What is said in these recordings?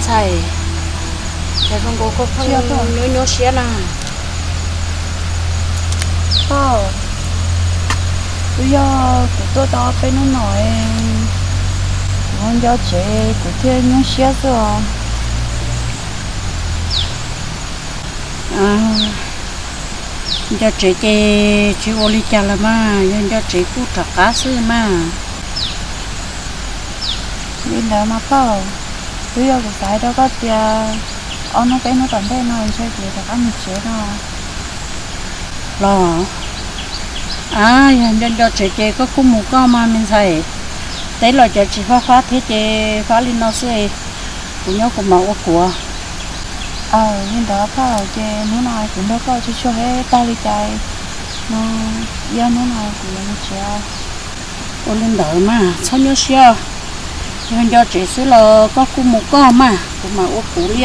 Ntxhais, cas zoo nkaus koj pheej nyuaj nyuaj siab na? Pog, twb yog kuv tuaj tau peb hnub no, kuv nco tsev kuv thiaj nyuaj siab xwb os. Nco tsev ces tsis ua li cas los mas, yog nco tsev kuj rov qab xwb mas. Li ntawd mas pog, twb yog kuv xav hais rau koj tias ob hnub peb hnub tom ntej no ntshe kuv rov qab mus tsev no. Los, a, yog nco nco tsev ces koj kuj mus koj mas me ntxhais. Teb los cov tsis fab fab thiab ces fab li no xwb, kuv nyob kuv mam ua kuv. Li ntawd pog, ces hnub no kuv nrog koj tsuag tsuag tag li cas no, ib ob hnub no kuv yuav mus tsev. Ua li ntawd mas txhob nyuaj siab, yog nco tsev xwb los koj kuj mus koj mas, kuv mam ua kuv li.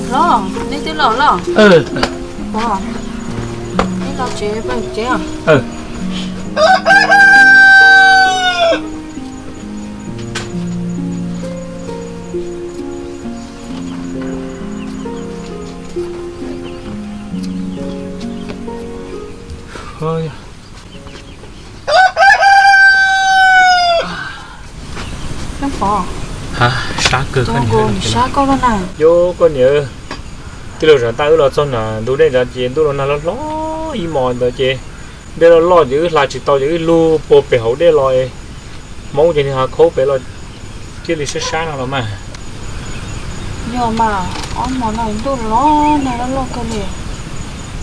Hlob, neb twb los los? Neb los tsev peb tsev. Sab kawg, sab koj na. Yog koj niam, tij laug Zam Taj wb los txog na ntu dej nrad ces ntuj los nag hlob hlob ib hmos ntawd ces dej loj loj ces wb hla tsis tau ces wb lug puag pem hauv dej los, Hmoob ces nws ho khaub pem los thiaj li sab sab no los mas. Yog mas, ob hmos no ntuj los nag loj loj kawg li.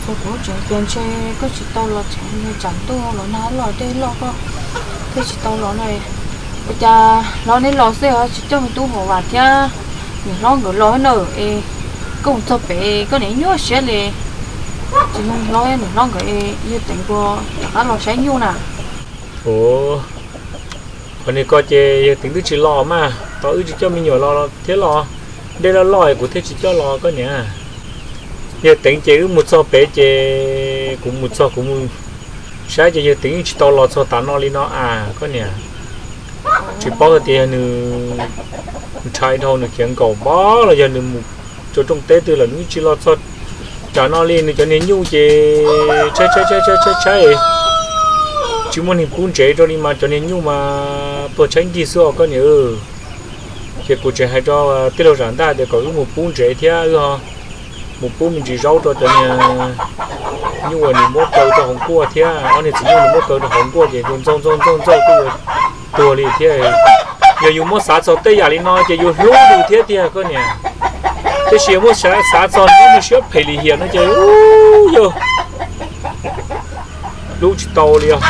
Txog kuv lub tsev ces ntshe koj tsis tau los tsev, tsam ntuj los nag loj dej loj koj thiaj tsis tau los na. Ua cas hlob neb los xwb ho tsis coj me tub Hauv Vam thiab niam hlob nkawd los na es koj mus txog pem koj niam nyuaj siab li. Tsis yog hlob niam hlob nkawd es yawg Teev puas rov qab los saib nyuj na? Qhov niag ko ces yawg Teev twb tsis los mas, tos wb tsis coj me nyuam los thiab los. Dej loj loj es kuv thiaj tsis coj los koj niam. Yawg Teev ces wb mus txog pem ces kuv mus txog kuv mus saib ces yawg Teev yeej tsis tau los txog tav no li no as koj niam. Tsis paub hais tias yog nws nrhais dhau nws khiav nkaum npab los yog nws mus rau rooj teb twg lawm nws yeej tsis los txog tav no li. Nws cov niag nyuj ces tshaib tshaib tshaib tshaib tshaib, tsis muaj neeg pub ntsev rau li mas cov niag nyuj mas tuag tshaib ncig xwb os koj niam. Ces kuv tseem hais rau tij laug Zam Ntaj tias kom wb mus pub ntsev thiab wb ho mus pub me ntsis zaub rau cov niag nyuj uas nws muab kaw rau hauv nkuaj thiab ob niag txiv nyuj nws muab kaw rau hauv nkuaj ces ntxaug ntxaug ntxaug ntxaug twb yuav tuag li thiab. Yog yus muab xav txog tej yam li no ces yus hlub nws thiab tiag koj niam. Tab sis yog muab xav txog nws siab phem lim hiam no ces yog hlub tsis tau li os.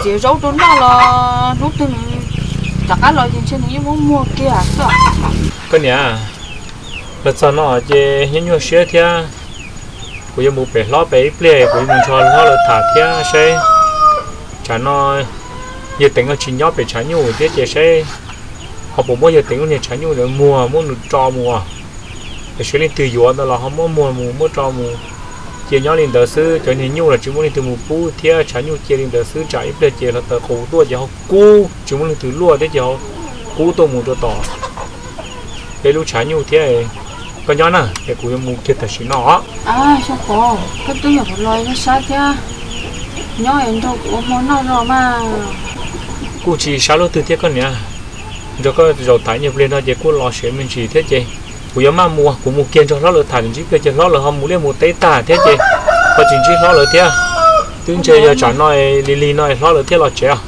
Txiav zaub rau noj los hnub twg nws rov qab los ces ntshe nws yeej muab muag kiag xwb. Koj niam, los txog no ces nyuaj nyuaj siab thiab. Kuv yuav mus pem hlob pem ib pliag kuv yuav mus nrog hlob lawv tham thiab saib tsam no yawg Teev tsis nyob pem tshav nyuj thiab ces saib ho puas muab yawg Teev lub niag tshav nyuj ntawd muag muab nws tso mus. Es seb leej twg yuav ntawd los ho muab muag mus muab tso mus. Cia nyob li ntawd xwb, cov niag nyuj los tsis muaj leej twg mus pub thiab tshav nyuj cia li ntawd xwb, tsam ib pliag ces hluav taws qus tuaj ces ho kub tsis muaj leej twg luaj thiab ces ho kub tuaj mus rau tom peb lub tshav nyuj thiab. Koj nyob na, es kuv yuav mus kiag tam sim no os. Xyoo Pov, koj twb yog kuv los sab thiab, nyob es nrog kuv ua hmo noj zog mas. Kuj tsis sab lub twg thiab koj niam, nrog koj zaum tham ib nyuag pliag no ces kuj los siav me ntsis thiab ces kuv yuav maj mus, kuv mus kiag nrog hlob lawv tham ntsib kiag ces hlob lawv ho mus liaj mus teb tag thiab ces ho tsis ntsib hlob lawv thiab. Twb ntshe yog tsam no li li no hlob lawv thiaj los tsev os.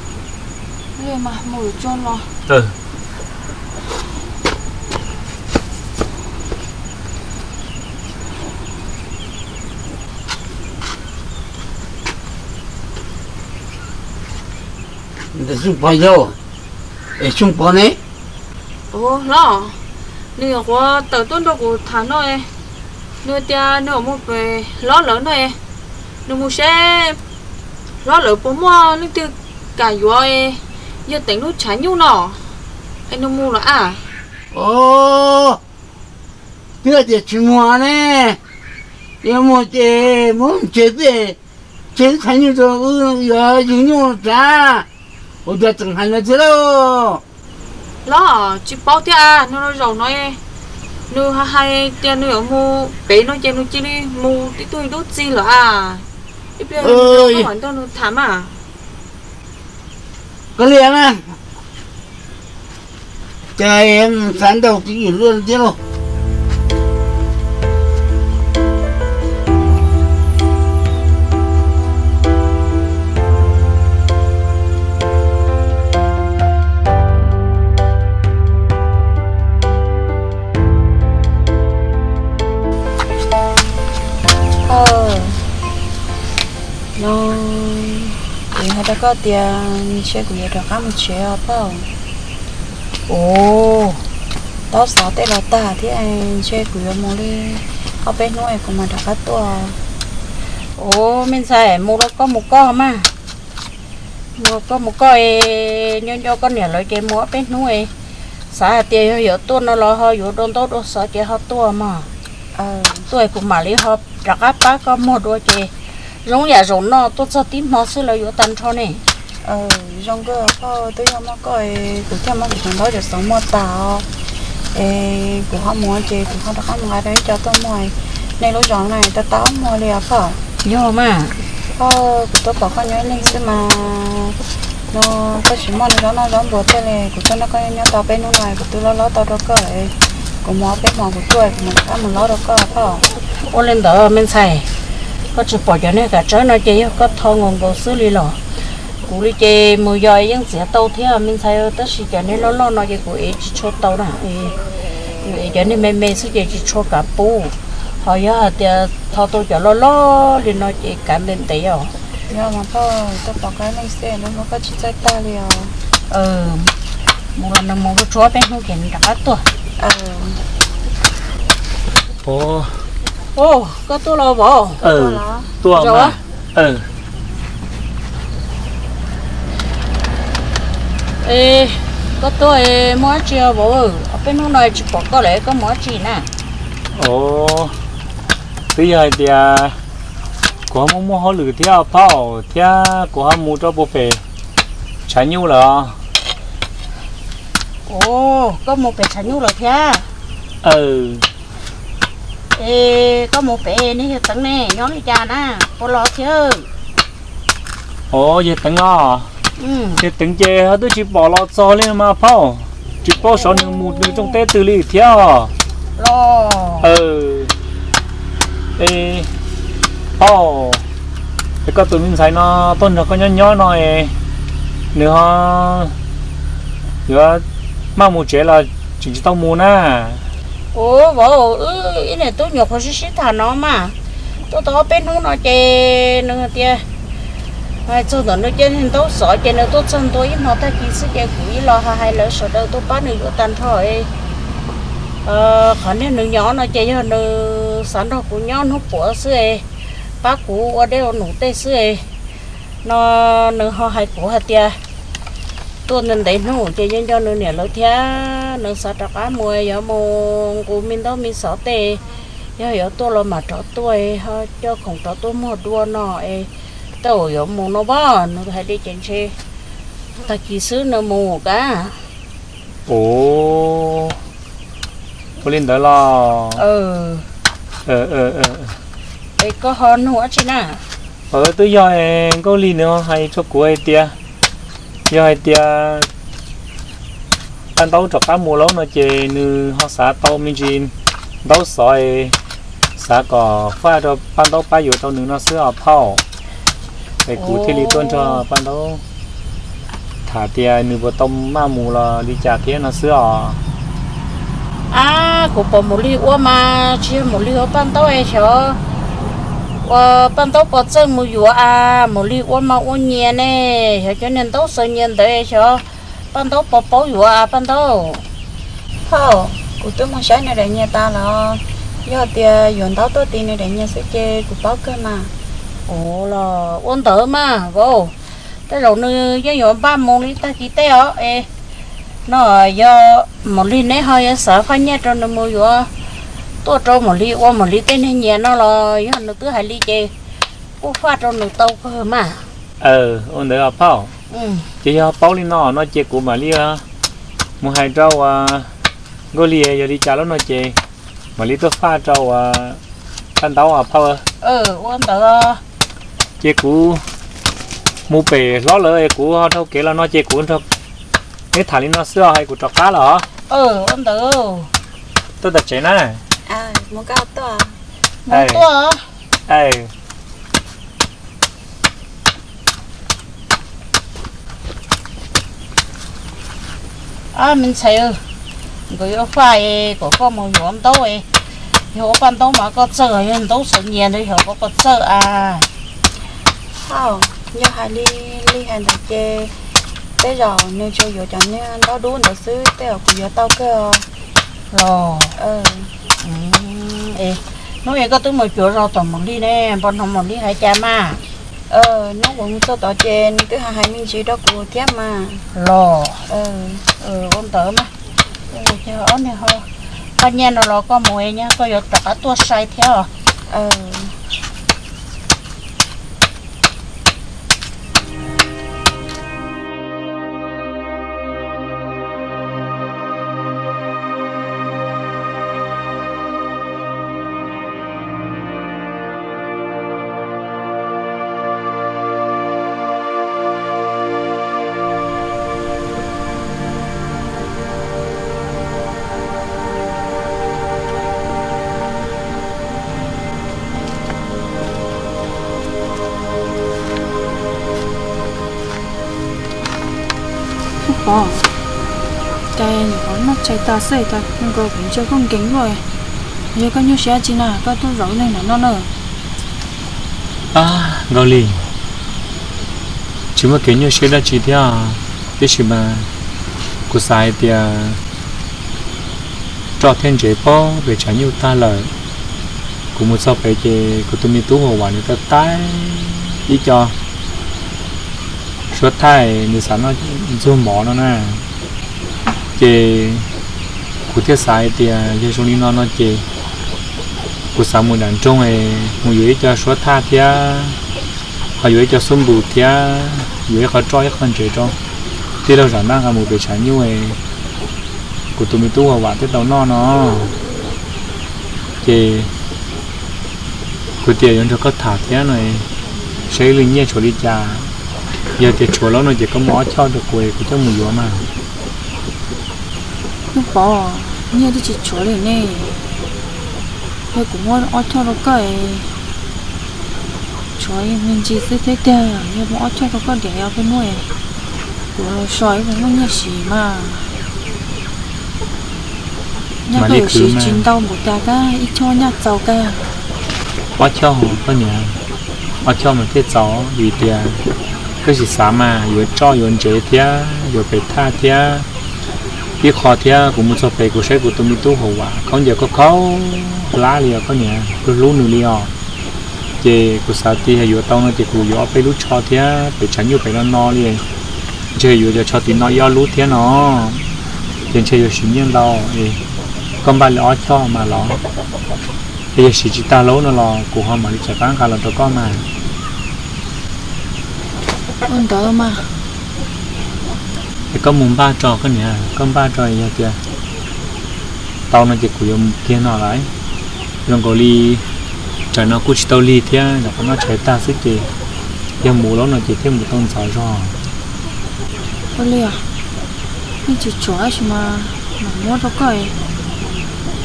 Ntawm Xyooj Pov yau, es Xyooj Pov ne? Hlob, nws nyuam qhuav tawm tuaj nrog kuv tham no, nws tias nws mus pem hlob lawv no, nws mus seb hlob lawv puas muaj leej twg kam yuav yawg Teev lub tshav nyuj no, es nws mus lawm a. Os, twb tias tsis mus ne, yog mus ces mus tsev xwb, tsev tshav nyuj rau wb yuav yug nyuj tsav, ua cas tseem hais no thiab lauj? Hlob, tsis paub thiab a, nws los zaum no, nws hais tias nws yuav mus pem no ces nws cia li mus tib tug ib lub txig lawm a. Ib pliag mam nrog nws tham mas. Koj liam na, cas mus xav ntaus twv ywm luaj thiab lauj. No, kuv hais rau koj tias ntshe kuv yuav rov qab mus tsev os phauj. Ua, tau xav tej los tag thiab, ntshe kuv yuav mus li ob peb hnub es kuv mam rov qab tuaj. Ua, me ntxhais, mus los koj mus koj mas. Mus koj mus koj es nco nco koj niam lawv ces mus ob peb hnub es xav hais tias yog yuav tuaj no los ho yuav dua ntaub dua xov ces ho tuaj mog. Tuaj es kuv mam li ho rov qab pab koj muag dua ces zoo yam zaum no tuaj txog tib hmo xwb lawv yuav tag nrho ne. Zoo kawg phauj, twb yog muaj koj kuv thiaj muab kuv cov ntaub cov xov muag tas os. Es kuv ho mus ces kuv ho rov qab mus nqa rau ib co tuaj muag. Nej lub zos no tau tau muag li os phauj. Yog mas. Phauj, kuv tuaj pom koj nyob ib leeg xwb mas, no koj tsis muaj nws zaub noj zaub npua tej li, kuv tuaj nrog koj nyob tau peb hnub no kuv twb lob lob tau rau koj. Kuv mus ob peb hmos kuv tuaj kuv mam rov qab mus lob rau koj phauj. Ua li ntawd me ntxhais, koj tsis pom cov niag kav tsawb no ces yog koj tho nkaus nkaus xwb li los? Kuv li ces mus yos yeej txiav tau thiab me ntxhais, tab sis cov niag loj loj no ces kuv ev tsis tshua tau na. Cov niag me me xwb ces tsis tshua kav pub, ho yog hais tias tho tau cov loj loj li no ces kav ntev ntev os. Yog mas phauj, tuaj pom koj ib leeg xwb lub hlub koj tsis txawj tag li os. Mus los nws mus tshuab peb hnub ces nws rov qab tuaj. Koj tuaj los vauv? Tuaj mas. Koj tuaj muaj dab tsi vauv? Ob peb hnub no tsis pom koj lawm, koj mus dab tsi na? Twb yog hais tias kuv ho muaj muaj hauj lwm thiab phauj, thiab kuv ho mus rau puag pem tshav nyuj lawm os. Koj mus pem tshav nyuj lawm thiab? Es koj mus pem nej yawg Teev ne nyob li cas na, puas los thiab? Os, yawg Teev os, yawg Teev ces ho twb tsis pom los txog li mas phauj, tsis paub xyov nws mus nws rooj teb twg li thiab os. Phauj, es koj tus me ntxhais no tuaj nrog koj nyob nyob no es nws ho yuav maj mus tsev los tseem tsis tau mus na? Ua vauv, wb ib niam tub nyuam qhuav sib sib tham no mas, tuaj tau ob peb hnub no ces nws hais tias, txog ntawm nws cia ntaub xov ces nws tuaj txog ntua ib hmo tag kis xwb ces kuv ib los hais lawv sawv daws tuaj pab nws yuav tag nrho. Qhov niag nws nyob no ces yog nws xav nrog kuv nyob hnub puav xwb, pab kuv ua dej ua num tej xwb. No nws ho hais kuv hais tias tuaj ntev ntev hnub ces nco nco nws niam lawv thiab nws xav rov qab mus, yuav mus nqus me ntaub me xov tej, yog yuav tuaj los mam rov tuaj, ho coj khoom rov tuaj muag dua no es tej zaum yuav mus no as. Nws hais li ces ntshe tag kis xwb nws mus kab. Ua, Ua li ntawd los? Es koj ho nug dab tsi na? Twb yog Nkauj Lig nws ho hais rau kuv hais tias, yog hais tias Paj Ntaub rov qab mus lawm no ces nws ho xav tau me ntsis ntaub xov, xav kom faj rau Paj Ntaub pab yuav tau nws no xwb os phauj. Es kuv thiaj li tuaj nrog Paj Ntaub tham tias nws puas tau maj mus los li cas thiab no xwb os. Ab, kuv pom Maum Lig ua mas tsis yog Maum Lig ua, Paj Ntaub es xyov ua Paj Ntaub puas txawj mus yuav as. Maum Lig ua mas ua nyias ne, xyov cov niag ntaub xov nyias ntawd xyov Paj Ntaub puas paub yuav as Paj Ntaub. Phauj, kuv twb mus saib nws daim nyias tas los, yog tias yuav ntaub tuaj tis nws daim nyias xwb ces kuv paub kawg mas. Ua los ua ntawd mas vauv, tej zaum nws yeej yuav npaj mus li tag kis tej os es. No yog Maum Lig neb ho yuav xav faj nyiaj rau nws mus yuav tuaj rau Maum Lig ua Maum Lig tej neeg nyias no los yog nws twb hais li ces kuj faj rau nws tau kawg mas. Ua ntawd os phauj. Ces yog paub li no no ces kuv mam li mus hais rau Nkauj Lig yog li cas lawm no ces mam li tuaj faj rau Paj Ntaub os phauj. Ua ntawd. Ces kuv mus pem hlob lawv es kuv ho dhau kev los no ces kuv nrog neb tham li no xwb os, hais kuv rov qab los os. Ua ntawd. Tuaj tom tsev na. Mus tuaj. Me ntxhais, nkawd yuav faj kom koj mus yuav ntaub, yog ua Paj Ntaub mas koj txawj, yog ntaub xov nyias ntawd xyov koj puas txawj as. Yog hais li Lig hais ntawd ces tej zaum nws tsuas yuav cov niag ntaub dub ntawd xwb, tej zaum kuv yuav tau kawg los. Hnub es koj twb mus cuav zos tom Maum Lig ne, npaj no Maum Lig hais cas mas? Hnub kuv mus txog tod ces nws twb hais hais me ntsis rau kuv thiab mas. Los. Ua ntawd mas. Ob niag ho, koj nyiaj no los koj mus nyob, koj yuav rov qab tuaj sai thiab os. Pov, cas nyuam qhuav noj tshais tas xwb cas nkaus kuv ntsia koj nkees luaj. Yog koj nyuaj siab dab tsi na koj tuaj zaum ib leeg nram no na? Nkauj Lig, tsis muaj kev nyuaj siab dab tsi thiab, tiam sis mas kuv xav hais tias roj thiab ntsev pog pem tshav nyuj tag lawm. Kuv mus txog pem ces kuv tus me tub Huas Vam nws taij taij ib co suab thaij nws xav noj ntxuag mov no na. Ces kuv thiaj xav hais tias yog zoo li no no ces kuv xav mus nram nroog es mus yuav ib co suab thaj thiab, ho yuav ib co xub npus thiab, yuav ib qho roj ib qho ntsev rau tij laug Zam Ntaj nqa mus pem tshav nyuj es kuv tus me tub Huas Vam thiaj tau noj no. Ces kuv tias yuav nrog koj tham thiab no, saib ib lwm nyiaj tshuav li cas. Yog tias tshuav lawm no ces koj muab ob choj rau kuv es kuv coj mus yuav mas. Pov, nyiaj twb tsis tshuav li ne. Yog kuv muab ob choj rau koj, tshuav me ntsis xwb thiab tiag, yog muab ob choj rau koj diam os peb hnub, kuv los so ib hnub nyiaj siv mas. Nyaj koj yuav siv tsis ntau npaum cas kab ib choj nyaj txaus kab. Ob choj koj niam, ob choj mas thiaj txaus vim tias koj sim xav mas yuav roj yuav ntsev thiab yuav pem thaj thiab. Ib qho thiab kuv mus txog pem kuv saib kuv tus me tub Huas Vam khaub ncaws khaub khaub hlab li os koj niam, kuv hlub nws li os. Ces kuv xav tias yog yuav tau no ces kuv yuav ob peb lub tsho thiab pem tshav nyuj pem no no li. Ntshe yuav cov tsho tim no ib ob lub thiab no, ces ntshe yuav siv nyiaj ntau. Koj npaj li ob choj mas los, es yog siv tsis tag lub no los kuv ho mam li rov qab nqa los rau koj mas. Ua ntawd mas. Es koj mus npaj tso koj niam, koj npaj tso yog tias Tau no ces kuv yuav mus kiag no lawm. Zoo nkaus li tsam no kuj tsis tau lig thiab, nyuam qhuav noj tshais tag xwb ces yog mus lawm no ces thiaj mus tau ntxov zog. Ua li, yeej tsis tshuav tab sis mas mam muab rau koj,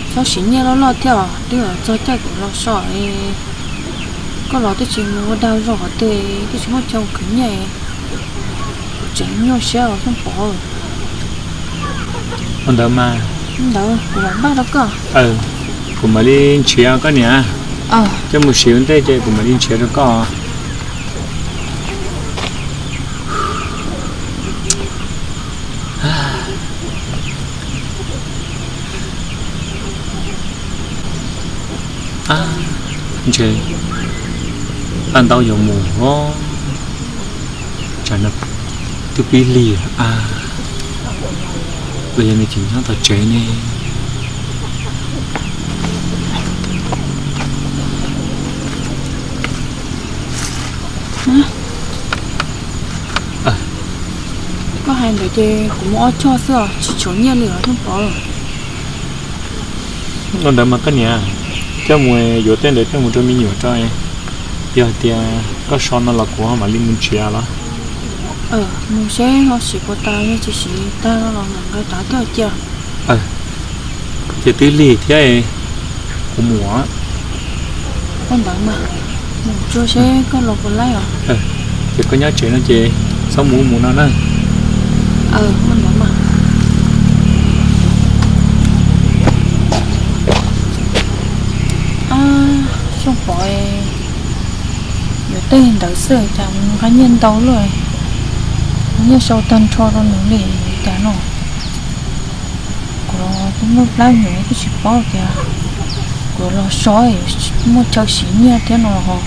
txhob siv nyiaj loj loj thiab os, twb txog caij kuv los so. Koj los twb tsis mus ua dag zog qhov twg, twb tsis muaj chaw khwv nyiaj, kuv tseem nyuaj siab os Xyooj Pov. Ua ntawd mas, ntawd kuv mam npaj rau koj. Kuv mam li nrhiav koj niam, coj mus siv ua ntej ces kuv mam li nrhiav rau koj. Ntshe paj ntaub yuav mus os, tsam no twb pib lig a, los yog nws tseem nyob tom tsev ne. Koj hais ntawd ces kuv muaj ob choj xwb os, tsis tshuav nyiaj li os Xyooj Pov. Ua ntawd mas koj niam, coj mus yuav tej ntawd coj mus rau me nyuam tso, yog tias koj so no los kuv mam li mus nrhiav los. Mus seb ho siv puas tas, yog tsis siv tag no los mam nqa rov tuaj cia. Ces twb lig thiab, kuv mus. Ua ntawd mas, mus tsuag seb koj los puas laij os. Ces koj nyob tsev no ces txhob mus mus no na. Ua ntawd mas. Xyooj Pov, yuav tej ntawd xwb cas mus nqa nyiaj ntau luaj, nyiaj sau tag nrho rau nws li cas no. Kuv los twb muaj plab nyoos twb tsis paub tias kuv los so muaj chaw siv nyiaj thiab no ho.